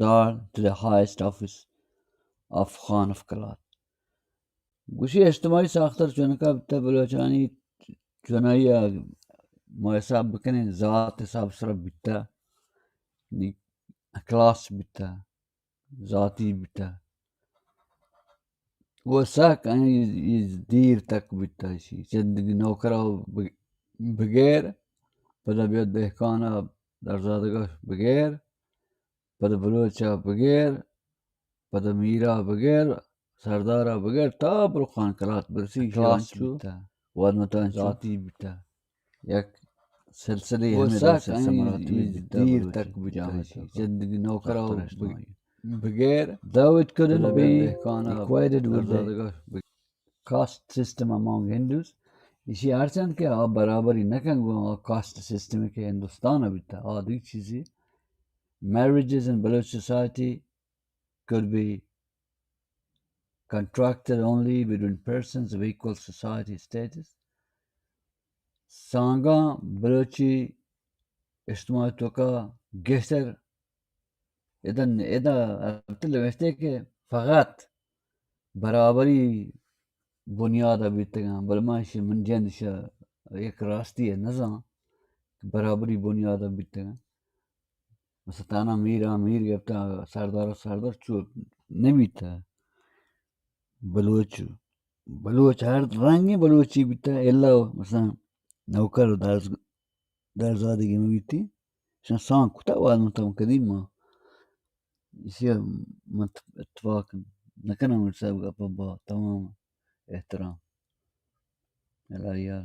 Sardar to the highest office of Khan of Kalat. گوشی اجتماعی ساختار چونکا بیتا بلوچانی چونائی ء ما حساب بکنیں، ذات حساب سر بیتا، نی کلاس بیتا، ذاتی بیتا. و سک ای دیر تک بیتا، ایشی چندگی نوکرا بگیر، پدا بیاد دہکانا درزادگا بگیر، پدا بلوچا بگیر، پدا میرا بگیر، سردارا بگیر، تا برو خان کلات برسی، کلاس بیتا، واد متان ذاتی بیتا. یک سلسلے ہمیں دست سمراتی دیر تک بیتا، چندگی نوکرا بگیر. Though it couldn't be equated with the caste system among Hindus, ایشی ہرچند کہ آ برابری نہ کن گوں آ کاسٹ سسٹم کہ ہندوستان ء بیتا، آ دیگہ چیزی. Marriages in Baloch society could be contracted only between persons of equal society status. سانگاں بلوچی اجتماع توکا گیشتر ادا، ادا البتہ نوشتے کہ فقط برابری بنیاد ء بیتگاں، بلے ما ایشی من جند ایشی یک راستی ء نزان کہ برابری بنیاد ء بیتگاں. مثلاً تانا میر ء میر گپتا، سردار ء سردار چو نہ بیتا. بلوچ، بلوچ ہر رنگیں بلوچی بیتا، الا مثلاً نوکر و درز-، درزادگی مہ بیتی. شان سان کتا واد من تم قدیم ما. اسی من اتفاق نکنم صاحب گپ با تمام احترام. اللہ یار.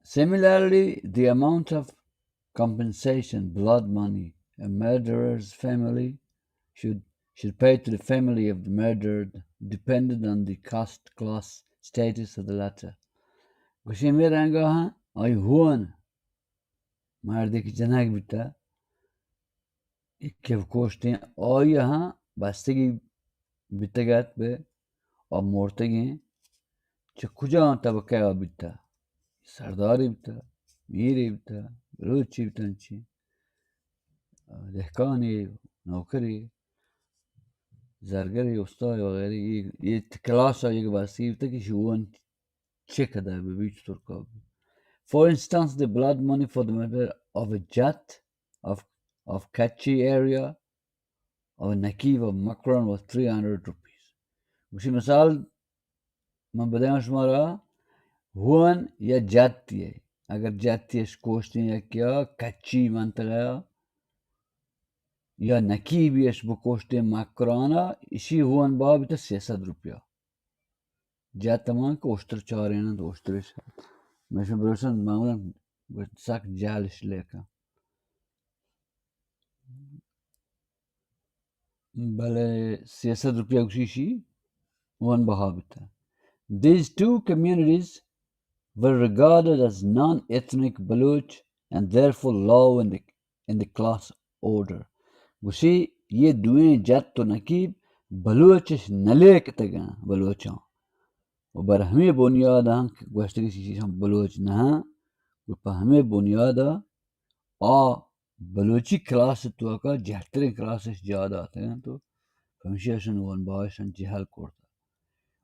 Similarly, the amount of compensation, blood money, a murderer's family should, should pay to the family of the murdered depended on the caste class status of the latter. گوشی ہمے رنگا ہاں آئی ہون مردے کہ جنگ بیتا، کہ کوشتیں، آئی ہاں بستگی بیتگ ات بہ آ مرتگیں چہ کجام طبقہ ء بیتا، سردارے بیتا، میرے بیتا، بلوچے بیتا، انچی دہکانے، نوکرے، زرگرے، استاد وغیرہ، یہ، یہ کلاس ء یک بستگی بیتا کہ شوان چہ کدہ بہ بیت، چطور کا بہ بیت. For instance, the blood money for the murder of a Jat of, of Kachi area of a Nakib of Makran was three hundred rupees. گوشی مثال من بدیاں شمارا، ہون یا جاتی ہے، اگر جاتی اش کوشتیں یا کیا کچی منطقہ یا نکیبی اش بکوشتیں مکرانا، اشی ہون بہا بیتا سیصد روپیہ. جت ہمان کہ اوشتر چاریننت، اوشترش. مئے شما بلوچستان معمولاً سک جہلش لیکن. بلے سیصد روپیہ گوشی شی ہون بہا بیتا. These two communities were regarded as non-ethnic Baloch and therefore low in the in the class order. گوشی یہ دوئیں جت و نکیب بلوچش نلیکتگاں بلوچاں. و بر ہمیں بنیاد ہم کہ گوشتگی چیز ہم بلوچ نہ ہاں، و پہ ہمیں بنیاد آ بلوچی کلاس توکا جہتریں کلاسش جا داتگاں تو پمشی اشن ون باش جہل کرتا.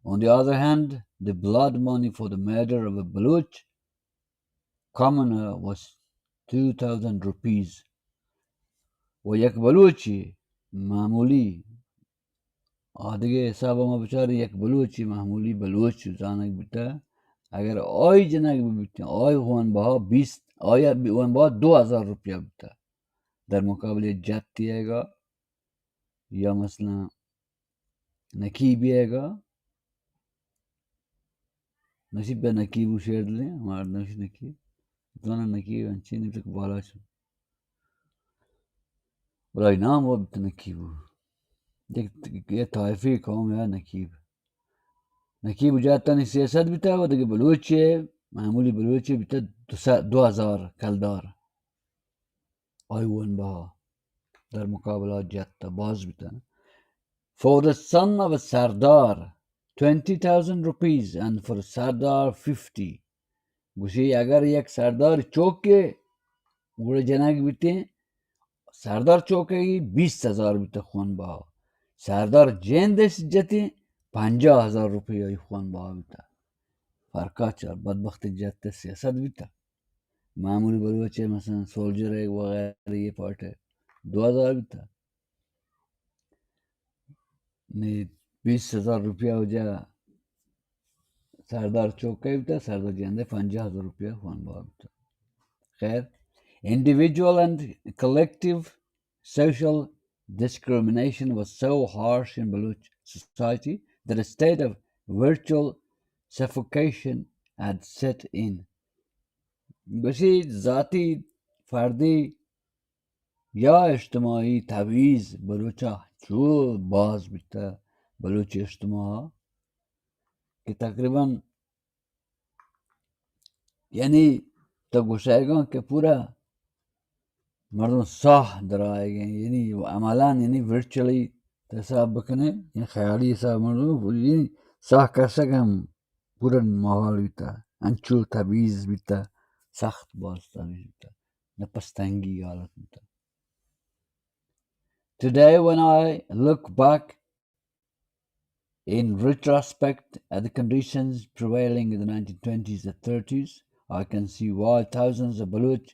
On the other hand, the blood money for the murder of a Baloch commoner was two thousand rupees. و یک بلوچی معمولی آدگہ حساب ما بچاریں، یک بلوچی معمولی بلوچ زانگ بیتا، اگر آئی جنگ بیتا، آئی ہون بہا بیست، آئی ہون بہا دو ہزار روپیہ بیتا، در مقابل جتی ایگا یا مثلاً نکیبی ایگا، نصیب پہ نکیبو شیر دلیں، ہمارا نوش نکیب. زانا نکیب انچین تک بالا شو. بلائی نام وہ بیت نکیبو. یک، یہ طائفی قوم ہے نکیب. نکیب جاتانی سیاست بیتا و دیگه بلوچی، معمولی بلوچی بیتا دو سد، دو ہزار کلدار. آئی ون بہا در مقابلہ جت باز بیتن. For the son of a Sardar, twenty thousand rupees and for a Sardar, fifty. گوشی اگر یک سردار چوکے گڑا جنگ بیتیں، سردار چوکگی بیست ہزار بیتہ خون بہا، سردار جیندش جتیں، پنجاہ ہزار روپی آئی خون بہا بیتہ۔ فرقا چار، بدبخت جت سیاست بیتہ۔ معمولی بلوچ مثلاً سولجر وغیرہ یہ پارٹ دو ہزار بیتہ۔ نی بیست ہزار روپیہ وجہ سردار چوکہ بیتہ، سردار جیندے پنجاہ ہزار روپیہ خون بہا بیتہ۔ خیر، individual and collective social discrimination was so harsh in Baloch society that a state of virtual suffocation had set in. گوشی ذاتی، فردی یا اجتماعی تبعیض بلوچا چو باز بیتہ بلوچی اجتماع کہ تقریباً، یعنی تو گوشئیگاں کہ پورا مردم ساہ درائیگیں، یعنی عملاً، یعنی ورچولی حساب بکنے، یعنی خیالی حساب مردم، یعنی ساہ کسگ ہم پورا ماحول بیتہ، انچو تبعیض بیتہ، سخت باز تبعیض بیتہ، نفس تنگی حالت بیتہ۔ Today, when I look back in retrospect at the conditions prevailing in the nineteen twenties and thirties, I can see why thousands of Baloch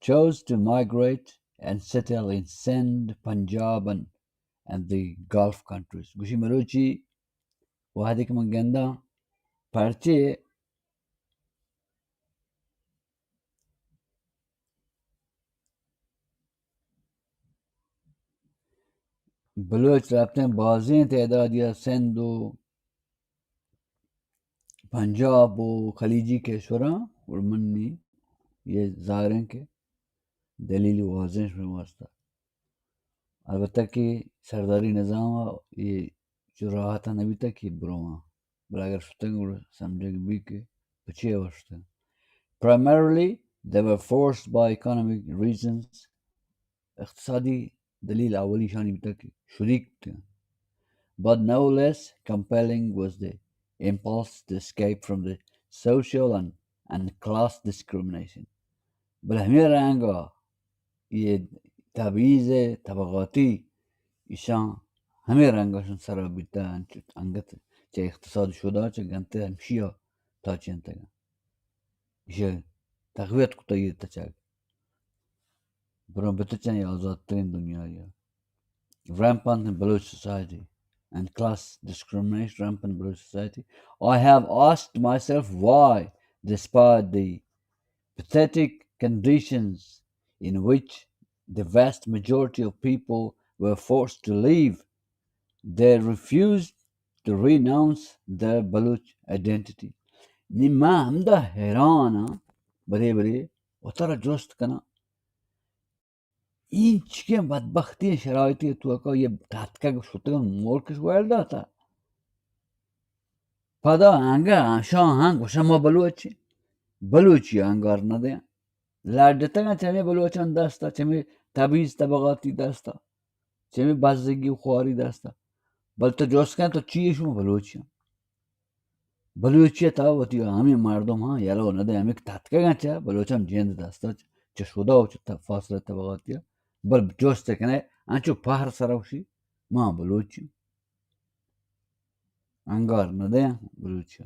chose to migrate and settle in Sindh, Punjab, and, and the Gulf countries. گوشی مروچی وہدے کہ من گنداں پرچے بلوچ رپتیں بازیں تعدادی ءَ سندھ و پنجاب و خلیجی کشوراں، اور منی یہ ظاہر ہیں کہ دلیل واضح ہیں شمئے واسطہ۔ البتہ کہ سرداری نظام ءَ یہ چو راحت نہ بیتگ کہ برواں، بلے اگر شتگ گڑا سمجھگ بیت کہ پہ چے واسطہ۔ Primarily, they were forced by economic reasons. اقتصادی دلیل اولی شانی بیتگ کہ شریک بیتگ۔ But no less compelling was the impulse to escape from the social and, and class discrimination. بلے ہمے رنگ ءَ یہ تبعیض طبقاتی ایشاں ہمے رنگ ءَ شان سر بیتہ، انچو انگت چہ اقتصاد شدا چہ گنتہ ہمشی ءَ تاچینتگ۔ ایشی ءَ تقویت کتہ یہ تچگ۔ برو بتچن یہ آزادترین دنیا یہ۔ Rampant in Baloch society and class discrimination rampant in Baloch society. I have asked myself why, despite the pathetic conditions in which the vast majority of people were forced to live, they refused to renounce their Baloch identity. نی ما ہمدا حیران ہاں، برے برے وترا جست کناں، اینچکیں بدبختی شرائطی توکا یہ تاتکگ شتگن ملکش ویل داتا۔ پدا انگا شاہاں گوشاں ما بلوچی، بلوچی انگار نہ دیاں۔ لڈتگاں چمی بلوچان دستا، چمی تبعیض طبقاتی دستا، چمی بزگی و خواری دستا۔ بل تو جست کن تو چی شما بلوچی؟ بلوچی تا وتی ہمیں مردم ہاں یلو نہ دے، ہمیں تتکگاں چہ بلوچان جند دستا چہ شدا و چہ فاصلہ طبقاتی۔ بل جست کنے انچو پہر سروشی ما بلوچی۔ انگار نہ دیں Balochi.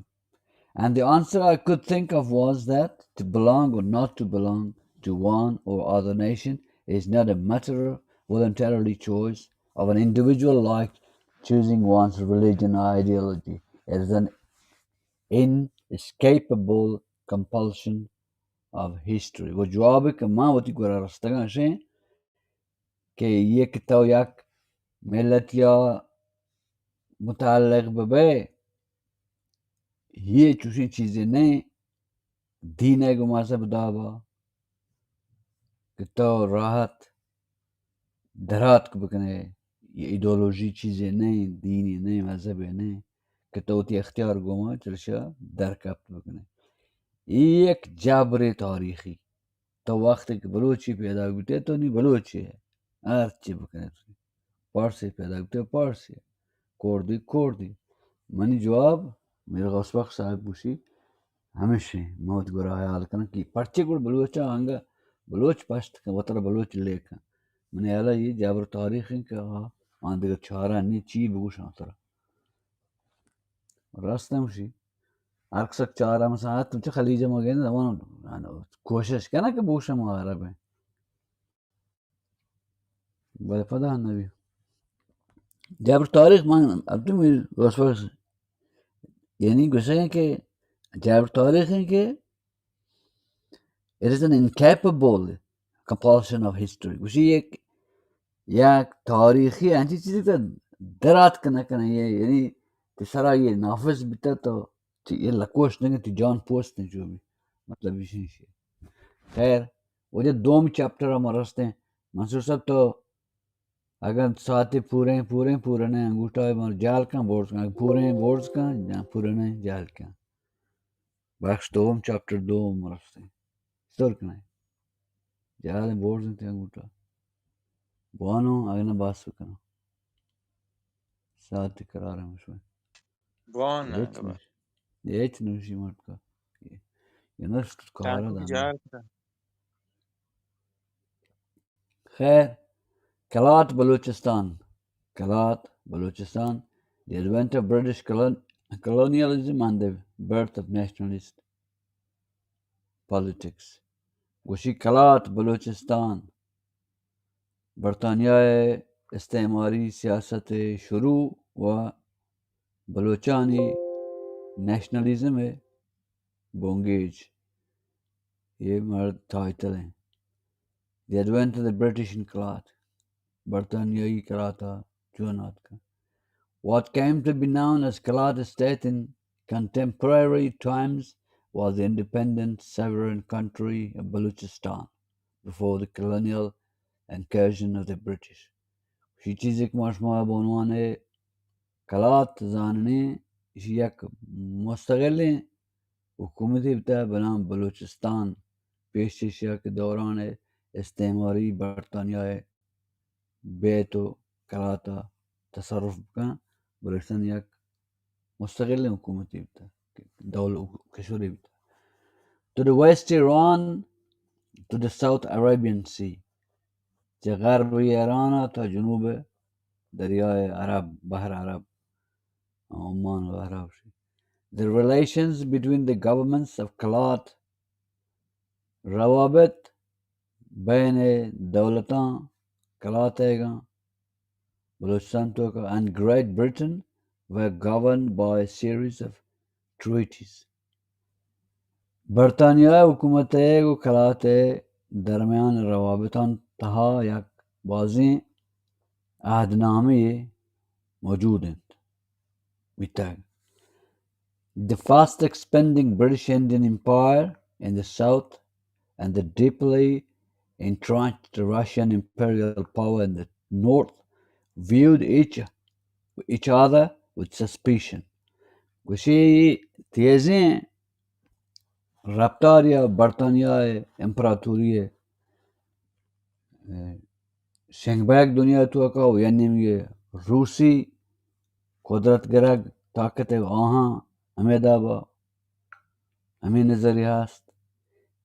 And the answer I could think of was that to belong or not to belong to one or other nation is not a matter of voluntarily choice of an individual like choosing one's religion or ideology. It is an inescapable compulsion of history. وہ جواب کہ ما وتی گورا رستگاں شیں کہ یہ کہ تو یک ملت یا متعلق ببئے، یہ چوشیں چیزے نہ ایں، دین ء گوں مذہب دابا کہ تو راحت دراتک بکنے، یہ ایڈیالوجی چیزے نہ ایں، دینے نہ ایں، مذہبے نہ ایں کہ تو وتی اختیار گوما چرشا در کپت بکنے۔ یہ یک جبر تاریخی۔ تو وقتی کہ بلوچی پیدا بیتے تو نی بلوچی ہے، ہر چی بکنے تو۔ پارسی پیدا بیتے پارسی ہے، کوردی کوردی۔ منی جواب میر غوث بخش صاحب گوشی ہمیشیں، من وتی گورا حیال کناں کہ پرچے گڑ بلوچاں انگا بلوچ پشت کن، وترا بلوچ لیکن. من حالا یہ جبر تاریخ ہیں کہ آ، آن دیگر چارا نی چی بگوشاں ترا. راست ہم شی. ہر کسک چارا مثلا تو چہ خلیج ما گئے زمان کوشش کنا کہ بوشم عرب ہیں. بلے پدا نبی. جبر تاریخ من اب تو میری وسوس یعنی گوشگ کہ جبر تاریخ ہیں کہ it is an incapable compulsion of history. گوشی یک، یک تاریخی انچی چیزی تو درات کنہ کنہ یہ، یعنی تی سرا یہ نافذ بیتا تو تی یہ لکوش نہیں، تی جان پوست نہیں جو بھی. مطلب اسی سے. خیر، وہ جو دوم چیپٹر ہم رستے ہیں. منصور صاحب تو اگاں ساعتے پوریں، پوریں، پورنیں انگوٹا مر جال کن، بورز کن، پوریں بورز کن، جان پورنیں جال کن. بخش دوم، چیپٹر دوم رستے. استور کنیں. جال بورز انت انگوٹا. بوانو، اگاں نہ باس بکنو. ساعت قرار ہم شوئے. بوان نہ ہچ خبر. نوشی. ہچ نوشی مٹ کا. یہ نشت کارا ٹانکو دانا. جال کا. خیر، کلات بلوچستان، کلات Balochistan, the advent of British colon-, colonialism and the birth of nationalist politics. گوشی کلات بلوچستان، برطانیہ ءِ استعماری سیاست ءِ شروع و بلوچانی نیشنلزم ءِ بنگیج. یہ مرد ٹائٹل ہیں. The advent of the British in Kalat, برطانیائی کلات ءَ چون آتکا. What came to be known as Kalat state in contemporary times was the independent sovereign country of Baluchistan before the colonial incursion of the British. شی چیزی کہ ما شما بہ عنوان کلات زاننی، ایشی یک مستقلیں حکومتی بوتہ بنام بلوچستان، پیش ایشیا کہ دوران استعماری برطانیہ بیت و کلاتا تصرف بکن، بلوچستان یک مستقلیں حکومتی بوتہ، دول-، کشوری بوتہ. To the west Iran, to the south Arabian Sea. چہ غرب ایران تا جنوب دریائے عرب، بحر عرب، عمان و عرب شی. The relations between the governments of Kalat, روابط بین دولتاں کلات ایگاں بلوچستان توکا، and Great Britain were governed by a series of treaties. برطانیہ حکومت ءِ و کلات ءِ درمیان روابطاں تہا یک بازیں عہد نامے موجود انت، بیتگ. The fast expanding British Indian Empire in the south and the deeply entrenched Russian imperial power in the north viewed each, each other with suspicion. گوشی تیزیں رفتار یا برطانیہ امپراتوری شنگ بیگ دنیا توکا و یا نیمی روسی قدرت گرگ طاقت آہاں ہمیں دابا ہمیں نظریہ ہست،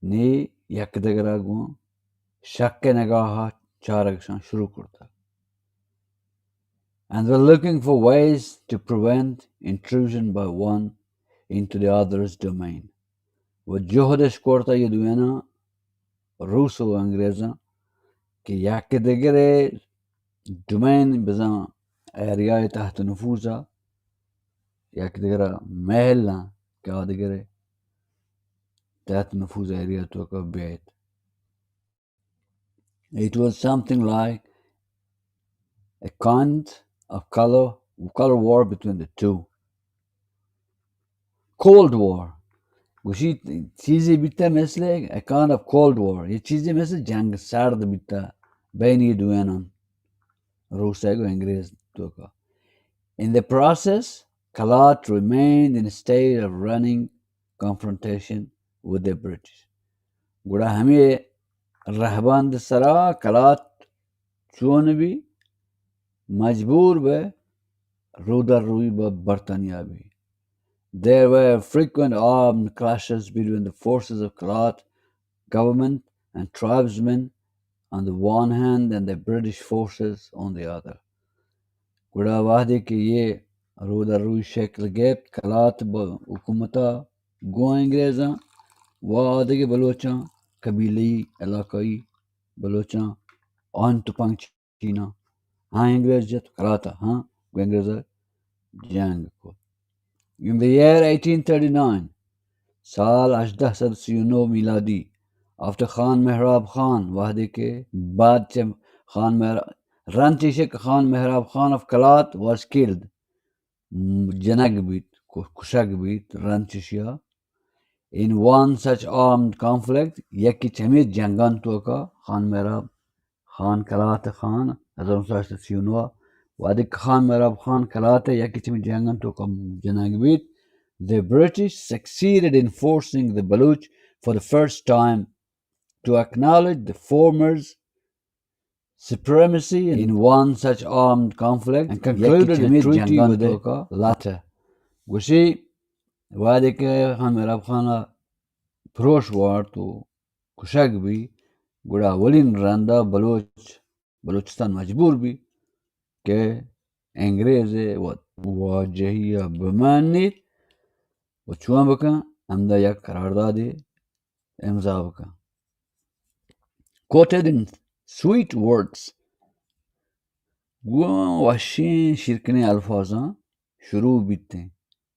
نی یک دگرا گوں شک نگاہ چارگشان شروع کرتا. And were looking for ways to prevent intrusion by one into the other's domain. و جہدش کرتا یہ دوینا روس و انگریزاں کہ یک دگرے ڈومین بزاں ایریائے تحت نفوذا یک دگرا محلاں کہ آ دگرے تحت نفوذ ایریا توکا بیت. It was something like a kind of color, color war between the two. Cold War. گوشی چیزی بیتا مثل a kind of Cold War. یہ چیزی مثل جنگ سرد بیتا بین یہ دوینان، روسے و انگریز توکا. In the process, Kalat remained in a state of running confrontation with the British. گڑا ہمیں رہبند سرا کلات چون بی مجبور بہ رودر روی بہ برطانیہ be. There were frequent armed clashes between the forces of Kalat government and tribesmen on the one hand and the British forces on the other. گڑا وہدے کہ یہ رو در روی شکل گپت، کلات با حکومتا گوں انگریزاں و آدگہ بلوچاں، قبیلہی علاقائی بلوچاں، آن تپنگ چیناں، ہاں انگریز جت کلاتا، ہاں گوں انگریز جنگ کو. In the year eighteen thirty-nine, سال ہژدہ سد سی و نو میلادی، after خان مہراب خان، وہدے کہ بعد چہ خان مہراب، رند چیشے کہ خان مہراب Khan of Kalat was killed، جنگ بیت، کشگ بیت، رند چشیا. In one such armed conflict، یکی چمی جنگان توکا خان مہراب خان، کلات خان، ہزار نو سد ہشت سی و نو، وہدے کہ خان مہراب خان کلات یکی چمی جنگان توکا جنگ بیت، the British succeeded in forcing the Baloch for the first time to acknowledge the former's supremacy in one such armed conflict and concluded a treaty with the latter. گوشی وہدے کہ خان مہراب خان پروش وارت و کشگ بی، گڑا اولین رندا بلوچ، بلوچستان مجبور بی کہ انگریز و واجہی بمانیت و چون بکن، ہمدا یک قراردادے امضا بکن. Quoted in sweet words، گوں وشیں شیرکنیں الفاظاں شروع بیتیں،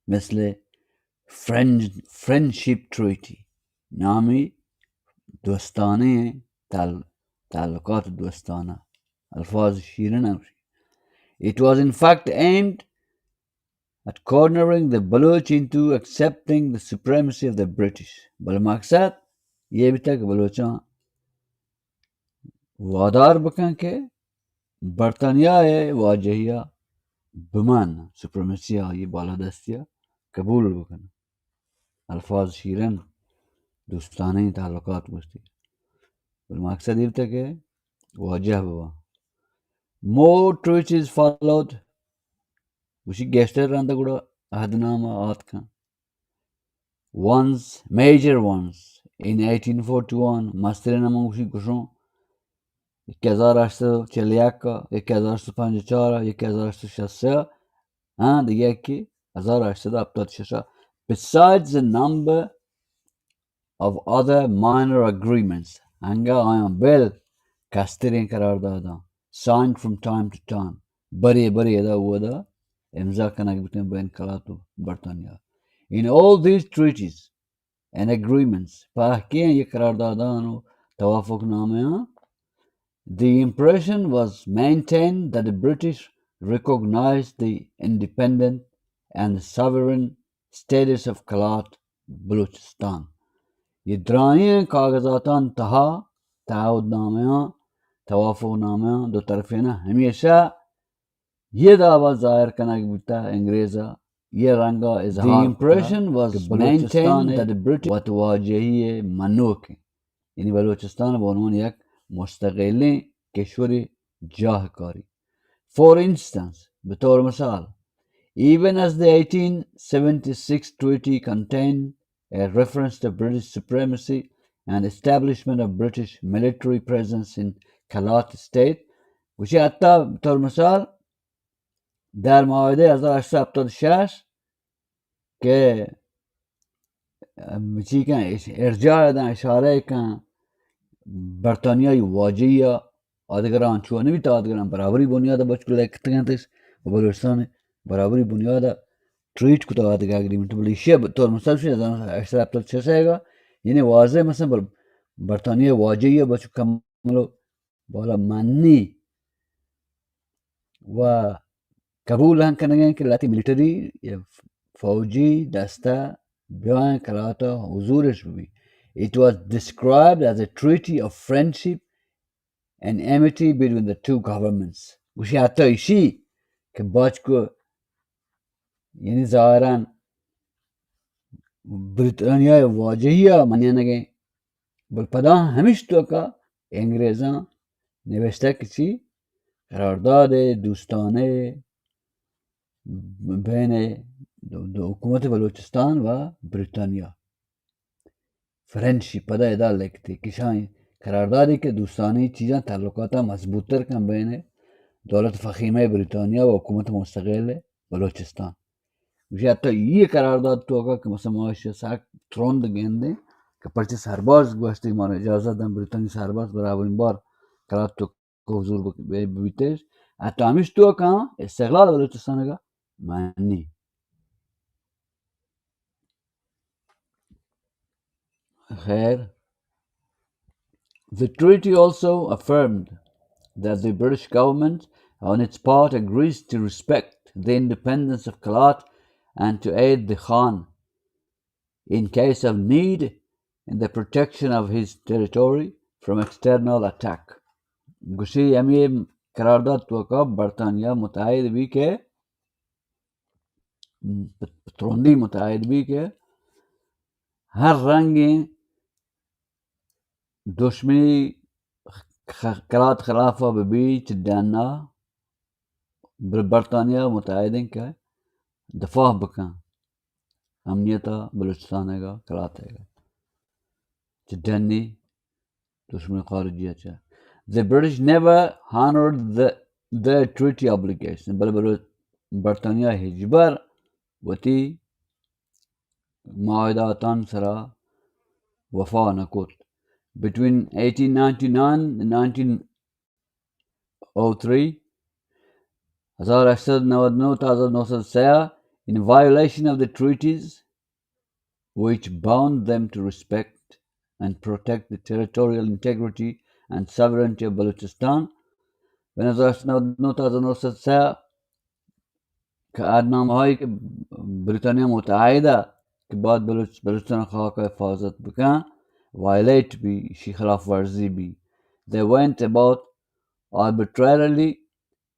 مثل فرینڈ، فرینڈشپ ٹریٹی، نامی دوستانہ تعل-، تعلقات دوستانہ، الفاظ شیرن. It was in fact aimed at cornering the Baloch into accepting the supremacy of the British. بل مقصد یہ بیتا کہ بلوچاں وادار بکن کہ برطانیہ واجہیا بمان، سپریمیسی آئی بالادستیا قبول بکن. الفاظ شیرن، دوستانہ تعلقات گوشتی. بل مقصد یہ بیتا کہ واجہ ببا. More treaties followed. گوشی گیشتر رند گڑا عہد نامہ آتکن. Ones, major ones, in eighteen forty-one، مسترین ہم گوشی گوشوں، یک ہزار ہشت سد چل یک، یک ہزار ہشت سد پنجاہ چار، یک ہزار ہشت سد شست سئے، ہاں، دگہ یکی ہزار ہشت سد ہپتاد شش. Besides the number of other minor agreements، انگہ آیاں بل کستریں قرارداداں، signed from time to time، برے برے ادا اودا امضا کنگ بوتیں بین کلات و برطانیہ. In all these treaties and agreements، پہکیں یہ قراردادان و توافق نامہاں، the impression was maintained that the British recognized the independent and sovereign status of Kalat Balochistan. یہ درائیں کاغذاتان تہا، تعہد نامہاں، توافق نامہاں، دو طرفینہ ہمیشہ یہ دعویٰ ظاہر کنگ بوتا انگریزا، یہ رنگا اظہار کتا کہ بلوچستان وت واجہی منوک انت. یعنی بلوچستان بہ عنوان یک مستقلیں کشوری جاہ کاری. For instance، بطور مثال، even as the eighteen seventy-six treaty contained a reference to British supremacy and establishment of British military presence in Kalat state، گوشی حتی بطور مثال در معاہدہ ہزار ہشت سد ہپتاد شش کہ چی کن اش-، ارجاع داں، اشارہ کن برطانیہ واجہی آدگراں چو نبیت، آدگراں برابری بنیاد بچک لکتگنتش و بلوچستان برابری بنیاد ٹریٹ کتا آدگہ اگریمنٹ، بلے ایشی بطور مثال شی ہزار ہشت سد ہپتاد شش گا، یعنی واضح مثلا بر-، برطانیہ واجہی بچک کملو بالا منی و قبول ہم کنگیں کہ لہتی ملٹری یا فوجی دستہ بیائیں کلاتا حضورش be. It was described as a treaty of friendship and amity between the two governments. گوشی حتی ایشی کہ باچکو یعنی ظاہراً بریتانیہ واجہی منینگیں، بل پدا ہمیش توکا انگریزاں نوشتہ کہ چی قرارداد دوستانہ بین دو، دو حکومت بلوچستان و بریتانیہ. فرینڈشپ پدا ادا لکھتے، کشاں قراردادی کہ دوستانہ چیزاں تعلقات مضبوط تر کن بین دولت فخیمہ بریتانیا و حکومت مستقل بلوچستان۔ گوشی حتی یہ قرارداد توکا کہ مثلاً ما ایشی سک ترند گندیں کہ پرچہ سرباز گوشتی مارا اجازت دن، بریتانی سرباز برابرین بار قرار تو حضور بک-، بہ-، بیتش۔ حتی ہمیش توکا استقلال بلوچستان کا معنی۔ خیر۔ The treaty also affirmed that the British government, on its part, agrees to respect the independence of Kalat and to aid the Khan in case of need in the protection of his territory from external attack. گوشی ہمیں قرارداد توکا برطانیہ متعاہد بی کہ ترندی متعاہد بی کہ ہر رنگیں دشمنی خ-، قلات خلاف بہ بی چہ ڈنا بر-، برطانیہ متعاہدیں کہ دفاع بکن امنیت بلوچستان کا، قلات کا چہ ڈنی دشمن خارجی چہ۔ The British never honored the, their treaty obligation. Balle بلے برطانیہ ہچبر وتی معاہداتان سرا وفا نہ کت۔ Between eighteen ninety-nine and nineteen oh three، ہزار ہشت سد نود نو تا ہزار نو سد سیاہ، in violation of the treaties which bound them to respect and protect the territorial integrity and sovereignty of Balochistan. بین ہزار ہشت سد نود نو تا ہزار نو سد سیاہ کہ عہدنامہ ہایی کہ بریتانیہ متحدہ کہ بعد بلوچ-، بلوچستان خاک حفاظت بکن، وائلیٹ بی، شی خلاف ورزی be. They went about arbitrarily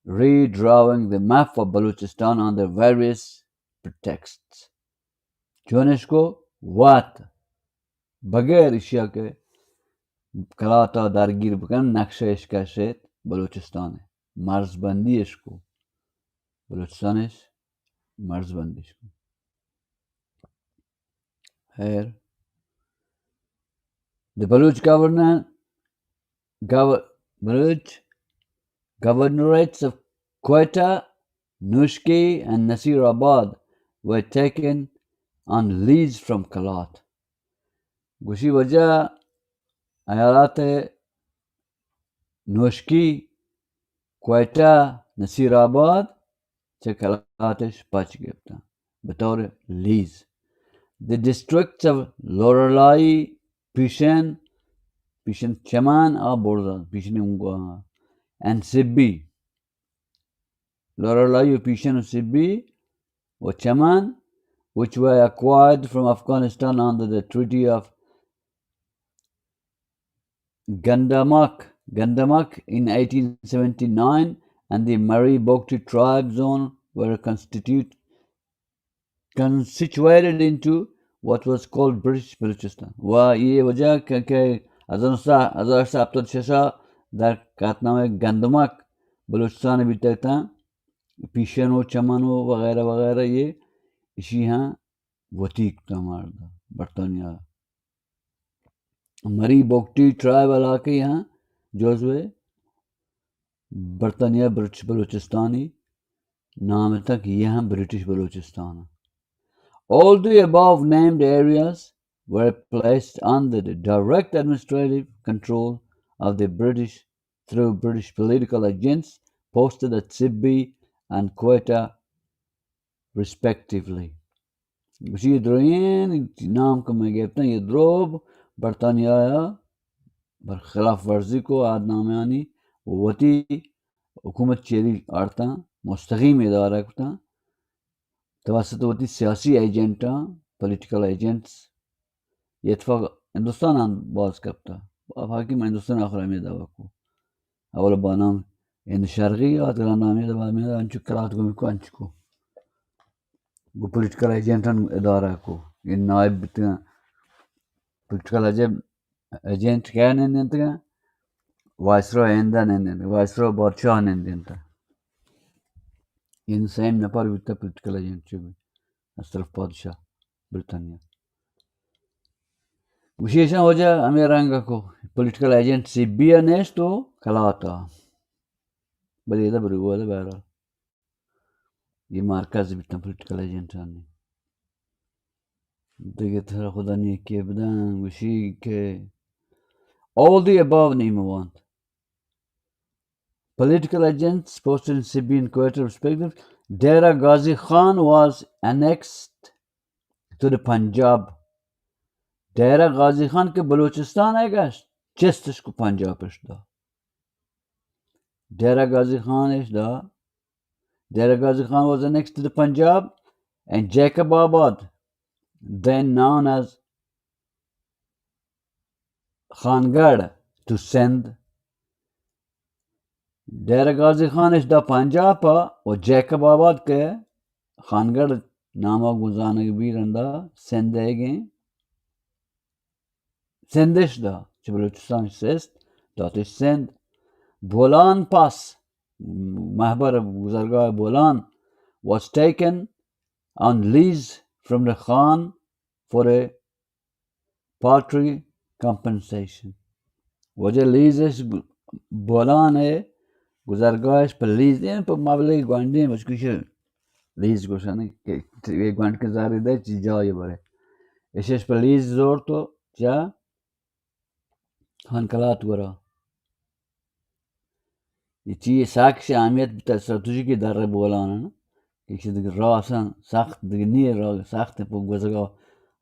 redrawing the map of Balochistan under various pretexts. چونش کو وت بغیر اشیا کہ کلاتا درگیر بکن، نقشہ اش کشیت بلوچستان، مرز بندی اش کو، بلوچستان اش مرز بندی اش کو۔ خیر، the Baloch governor, gov-, Baloch governorates of Quetta, Nushki and Nasir Abad were taken on lease from Kalat. گوشی وجہ ایالات نوشکی، کوئٹہ، نصیر آباد چہ کلاتش پچ گپتاں بطور لیز۔ The districts of Loralai, Pishin, Pishin Chaman آ برزا، پیشن اونگو، and Sibbi، لورالائی و پیشن و سبی و چمن، which were acquired from Afghanistan under the Treaty of Gandamak, Gandamak in eighteen seventy-nine, and the Mari Bokti tribe zone were constitute, constituted into what was called British Balochistan. و یہ وجہ کہ، کہ ہزار نو سد، ہزار ہشت سد ہپتاد شش ءَ در قطعنامہ گندمک بلوچستان بیتگ تاں، پیشن و چمن و وغیرہ وغیرہ یہ اشی ہاں وتی کتا ماردا برطانیہ۔ مری بگٹی ٹرائب علاقے ہاں جزو برطانیہ برٹش بلوچستانی نام تک یہ ہم برٹش Balochistan. All the above named areas were placed under the direct administrative control of the British through British political agents posted at Sibbi and Quetta respectively. گوشی درین نام کہ میں گپتن، یہ دروب برطانیہ برخلاف ورزی کو، عہد نامیانی وتی حکومت چیری آرتاں، مستقیم ادارہ کتاں، توسط وتی سیاسی ایجنٹاں، پولیٹیکل ایجنٹس، یہ اتفاق ہندوستان ہم باز کپتا۔ آفاقی میں ہندوستان آخر ہمیں دعویٰ کو۔ اول با نام ہند شرقی آت، گران نامی دبا میں انچو کلات گمی کو، انچو کو۔ گو پولیٹیکل ایجنٹن ادارہ کو۔ یہ نائب بیتگاں۔ پولیٹیکل ایجنٹ، ایجنٹ کیا نندینتگاں؟ وائسرا ہندا نندینت، وائسرا بادشاہ نندینت۔ ان سیم نفر بیتا پولیٹیکل ایجنٹ چو بی۔ از طرف پادشاہ برطانیہ۔ گوشی ایشاں وجہ ہمے رنگ کو پولیٹیکل ایجنٹ سی بی ءَ نیست و کلات ءَ۔ بلے ادا برو، ادا بہرحال یہ مرکز بیتن پولیٹیکل ایجنٹ آنی۔ دگہ تر خدا نیکی بدن، گوشی کہ all the above نیمہ وانت۔ Political agents posted in Sibin Quetta respective. Dera Ghazi Khan was annexed to the Punjab. Dera غازی خان کہ بلوچستان ءَ گشت، چستش کو پنجاب اش دا۔ ڈیرہ غازی خان اش دا۔ Dera Ghazi Khan was annexed to the Punjab and Jacob Abad, then known as Khangarh, to Sindh. Dera غازی خان اش دا پنجاب ءَ و جیکب آباد کہ خانگڑھ نام ءَ گوں زانگ بی رندا سندھ ءَ گیں۔ سندھ اش دا، چہ بلوچستان سست داتش سندھ۔ بولان پاس، مہبر گزرگاہ Bolan, was taken on lease from the Khan for a paltry compensation. وجہ لیز اش، بولان ءِ گزرگاہ اش پہ لیز دیں، پہ مبلغ گونڈیں، بچکش لیز گوشن کہ یہ گونڈ کے زاری دے چی جای برے۔ اش اش پہ لیز زور تو چا خان کلات گورا۔ یہ چی ساکش اہمیت بتا استراتیژی کی در بولان ہے نا، کہ چی دگہ راہ سن سخت دگہ نیے، راہ سخت پہ گوزگا۔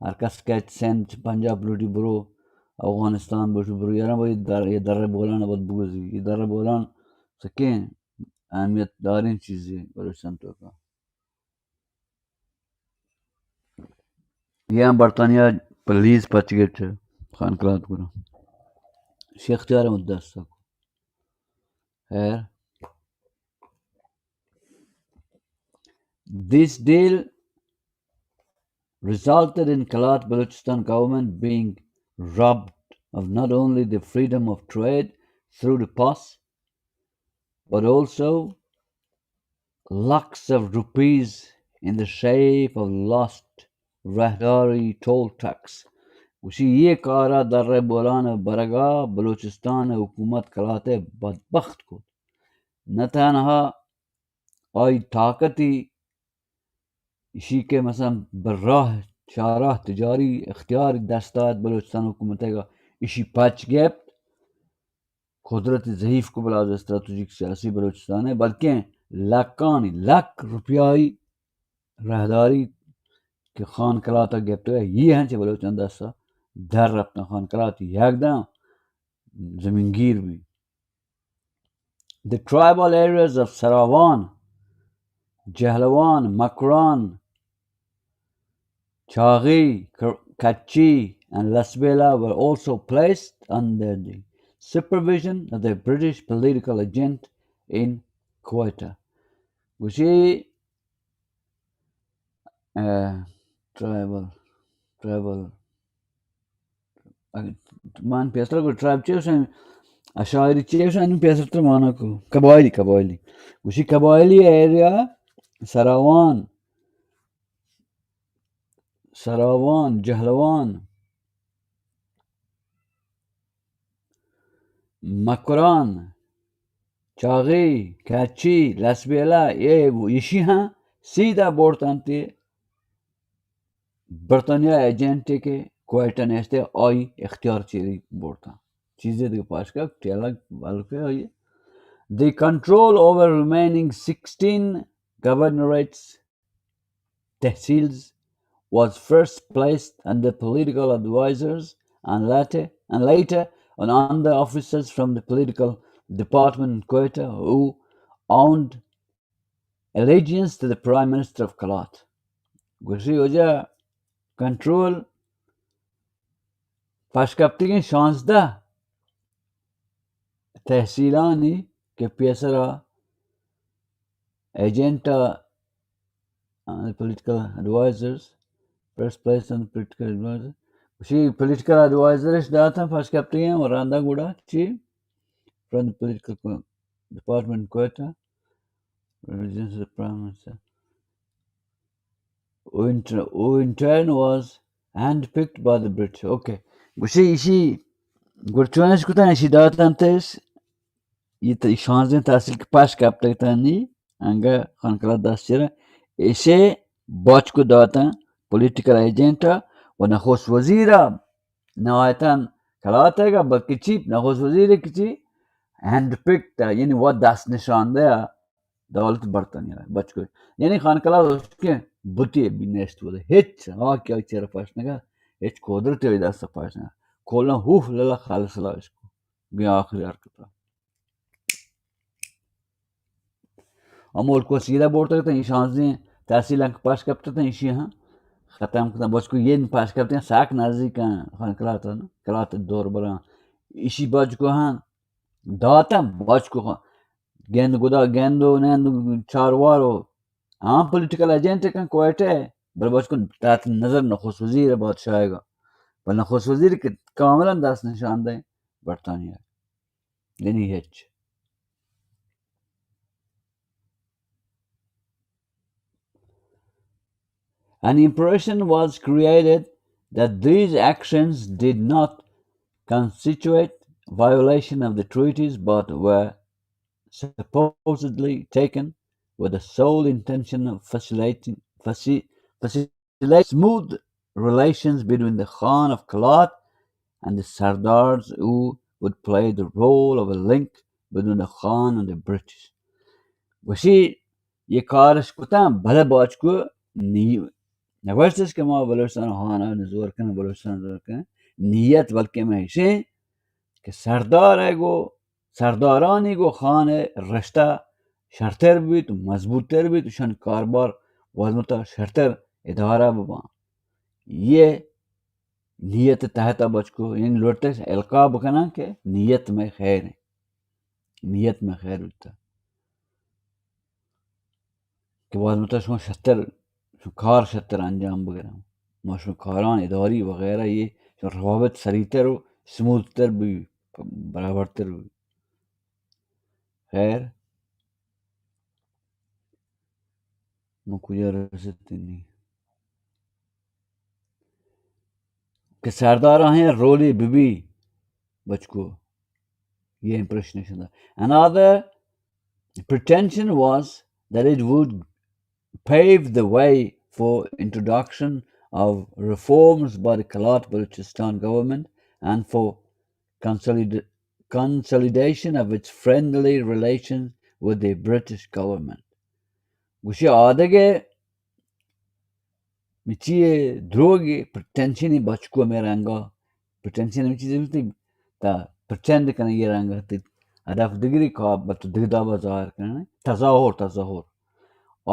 ہر کس کہ سندھ پنجاب لوٹی برو، افغانستان بوش برو، یارا بھائی در، یہ در بولان بد بگوزی۔ یہ در بولان سکیں اہمیت داریں چیزی بلوچستان تو کا۔ یا برطانیہ پہ لیز پچ گپت خان کلات گورا۔ شیخ تیار احمد دست کو۔ خیر۔ This deal resulted in Kalat Balochistan government being robbed of not only the freedom of trade through the pass, but also lakhs of rupees in the shape of lost رہداری toll tax. گوشی یہ کارا در بولان برگا بلوچستان حکومت کلاتے بدبخت کت۔ نہ تنہا آئی طاقتی اشی کہ مثلاً براہ شاہراہ تجاری اختیار دست آت بلوچستان حکومت گا، اشی پچ گپت، قدرت ضعیف کو بلاز استراتیژیک سیاسی بلوچستان ہے، بلکہ لکانی لک روپیائی رہداری کہ خان کلاتا گپتگ، یہ ہنچ بلوچان دستا در رفتن۔ خان کلات یک دم زمینگیر be. The tribal areas of Sarawan, Jahlawan, Makran, Chaghi, K-, Kachi, and Lasbela were also placed under the supervision of the British political agent in Quetta. گوشی، ٹرائبل، ٹرائبل، من پیسر کو ٹرائب چیز ہیں، اشاعری چیز ہیں، پیسر تو مانا کو قبائلی، قبائلی۔ گوشی قبائلی ایریا، سراوان، سراوان، جہلوان، مکران، چاغی، کچی، لسبیلہ، یہ ایشی ہاں سیدھا بورتنت برطانیہ ایجنٹے کہ کوئٹہ نیستے، آئی اختیار چیری بورتن۔ چیزے دیگہ پاشکا ٹیلگ بلکہ آئی۔ The control over remaining sixteen governorates tehsils was first placed under political advisors and later, and later on under officers from the political department in Quetta who owned allegiance to the Prime Minister of Kalat. گوشی وجہ کنٹرول پشکپتگیں شانزدہ تحصیلانی کہ پیسرا agent, آ، political advisers, first place on political adviser, گوشی political ایڈوائزرش داتاں پشکپتگیں و رندا گڑا چی؟ From political department Quetta, religions of prime minister, who in, who in turn was handpicked by the British. Okay. گوشی ایشی گڑ چونش کتن، ایشی داتنتش، یہ ت-، شانزدہ تحصیل کہ پاش کپتگ تنی، انگا خان کلات دست چیرا، ایشی باچکو داتن پولیٹیکل ایجنٹ و نخست وزیر نہایتاً کلات ء، بلکہ چی نخست وزیر کہ چی ہینڈ پکڈ، یعنی وہ دست نشان دے دولت برطانیہ بچکو، یعنی خان کلات اس کے بتی بھی نیست ہوتے، ہچ ہاں کیا چیر پاش نگا، ہچ قدرت ہوئی دست پاش نگا، کلا ہوف للا خالص لا اس کو گیا آخری حرکت۔ ہمول کو سیدھا بورتگ تاں، اے شانزدہیں تحصیل انک پاش کپت تاں، ایشی ہاں ختم کتاں۔ بچکو یہ پاش کپت تاں، ساک نزدیک ہیں، خان کلات ہیں، کلات دور براں۔ ایشی بچکو ہاں داتاں، بچکو ہاں گند گدا، گند و نند، چاروار و ہاں پولیٹیکل ایجنٹ کن کوئٹہ، بل بچکو تحت نظر نخست وزیر بادشاہ گا۔ بل نخست وزیر کہ کاملاً دست نشان دے برطانیہ۔ یعنی ہچ۔ An impression was created that these actions did not constitute violation of the treaties but were supposedly taken with the sole intention of facilitating, faci-, facilitating smooth relations between the Khan of Kalat and the Sardars who would play the role of a link between the Khan and the British. گوشی یہ کارش کتاں، بلے باچکو نی-، نگوشتش کہ ما بلوچستان خان ء زور کنیں، بلوچستان زور کنیں۔ نیت بلکہ میں ایشیں کہ سردار ء گو سردارانی گو خان ء رشتہ شرتر بیت، مضبوط تر بیت، شن کاربار وزمتا شرتر ادارہ بباں۔ یہ نیت تحت بچکو، یعنی لوٹتے القا بکناں کہ نیت میں خیر ہے، نیت میں خیر بیتا۔ کہ باز مطلب شما شتر، شما کار شتر انجام بگرن۔ ما شما کاران اداری وغیرہ یہ شما روابط سریتر و سمودتر بی، برابرتر بی۔ خیر، ما کجا رسیتیں؟ کہ سردار آہیں رولی بی بی بچکو۔ یہ امپریشن ہے۔ Another pretension was that it would pave the way for introduction of reforms by the Kalat Balochistan government and for consolid-, consolidation of its friendly relations with the British government. گوشی آدگہ مچی دروگی پرٹینشنی بچکو میں رنگا، پرٹینشن ہمیں چیزیں ہوتی تا پرچند کنے یہ رنگ ہوتی، ہدف دگری کا بت دگدا با ظاہر کنے، تظاہر، تظاہر۔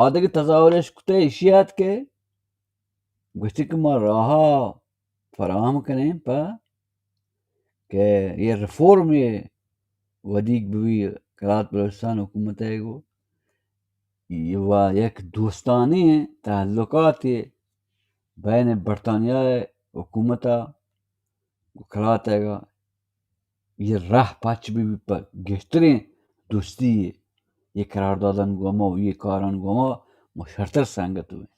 آدگہ تظاہرش کتے اشیات کہ گوشتی کہ ما راہا فراہم کنیں پہ کہ یہ ریفارم یہ ودیگ بوی کلات بلوچستان حکومت ہے گو و یک دوستانی تعلقات بین برطانیہ حکومت و کلات ہے گا یہ راہ پچ بی بی پہ گہتریں دوستی یہ قرار دادن گو ما و یہ کاران گو ما ما شرتر سنگت ہوئیں۔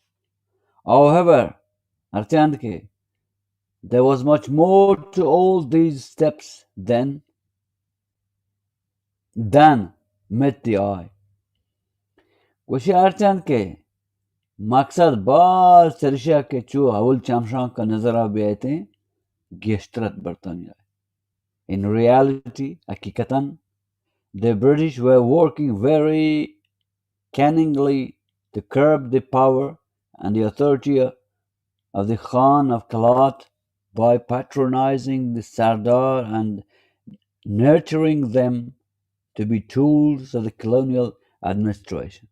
However، ہرچند کہ there was much more to all these steps than, than met the eye. گوشی ہرچند کہ مقصد باز چرشا کہ چو اول چمشان کا نظر آ بیایتیں گیشترت برطانیہ۔ In reality، حقیقتاً، the British were working very cunningly to curb the power and the authority of the Khan of Kalat by patronizing the Sardar and nurturing them to be tools of the colonial administration.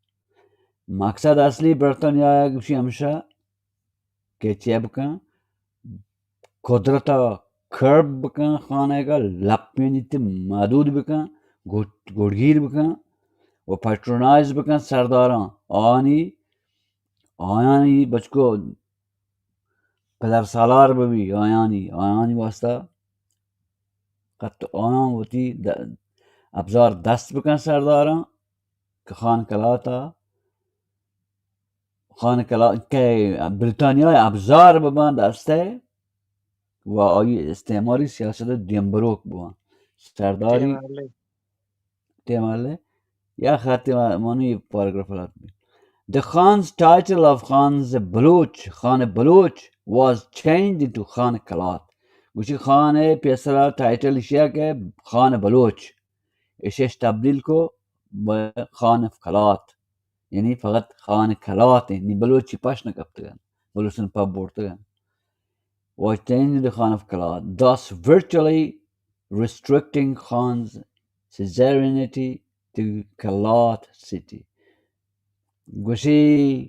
مقصد اصلی برطانیہ گوشی ہمشہ کہ چے بکن، قدرت ء کرب بکن، خانگ ء لپینیت محدود بکن، گٹ-، گٹگیر بکن و پیٹرونائز بکن سرداراں۔ آنی، آیانی بچکو پدر سالار ببی، آیانی، آیانی واسطہ قط آیان وتی د-، ابزار دست بکن سرداراں کہ خان کلاتا خان کلا-، کہ بریتانیا ء ابزار بباں دست ء، و آئی استعماری سیاست دیمبروک بوان. سرداری ٹیم آلے. ٹیم آلے. یا خط مانی پیراگراف حالات بی. The Khan's title of Khan's Baloch, Khan Baloch, was changed into Khan Kalat. گوشی خان پیسرا ٹائٹل اشیا کہ خان بلوچ، اشش تبدیل کو بہ خان کلات. یعنی فقط خان کلات ہیں، نی بلوچی پش نہ کپتگن، بلوچن پہ بورتگن. Was changed into Khan Kalat, thus virtually restricting Khan's suzerainty to Kalat city. گوشی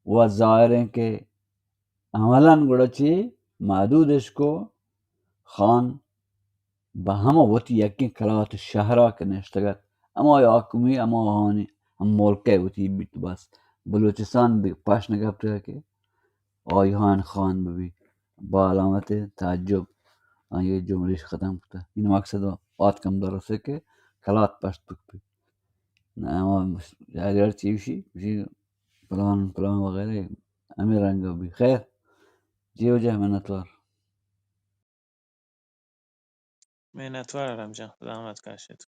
و ظاہر ہیں کہ عملاً گڑا چی محدودش کو خان بہ ہما وتی یکیں کلات شہرا کہ نشتگ ات، ہما حاکمی، ہما آہانی ہم ملک ء وتی بیت، بس بلوچستان بہ پش نہ کپتگ کہ آئی ہان خان بہ بیت. با علامت تعجب آئی جملش ختم کتگ. این مقصد آتکم درسے کہ کلات پشت بک بیت. نہ، ہما شاعر چی گوشی، گوشی پلان، پلان وغیرہ ہمے رنگ بی. خیر، جی وجہ منتوار. منتوار رحم جان، زحمت کشت.